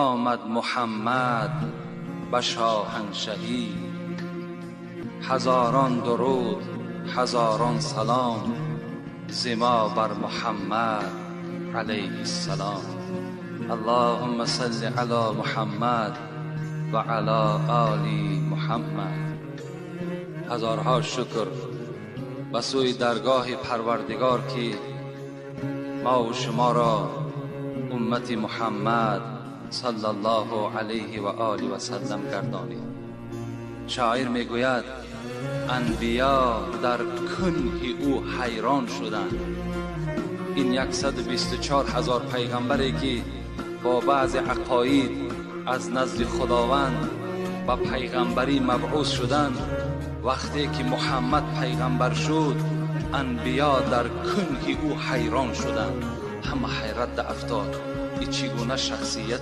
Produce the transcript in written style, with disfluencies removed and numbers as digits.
Омад Муҳаммад ба шоҳаншаҳӣ. Ҳазорон дуруд, ҳазорон салом зи мо бар Муҳаммад алайҳиссалом. Аллоҳумма салли ало Муҳаммад ва ало оли Муҳаммад. Ҳазорҳо шукр ба сӯи даргоҳи Парвардигор, ки мо ва шуморо уммати Муҳаммад саллаллоҳу алайҳи ва олиҳи васаллам гардонид. Шоир мегӯяд: анбиё дар кунҳи ӯ ҳайрон шуданд. Ин 124 ҳазор пайғамбаре, ки бо баъзе ақоид аз назди Худованд ба пайғамбарӣ мабъус шуданд, вақте ки Муҳаммад пайғамбар шуд, анбиё дар кунҳи ӯ ҳайрон шуданд. Ҳама ҳайрат афтод, ин чӣ гуна шахсият.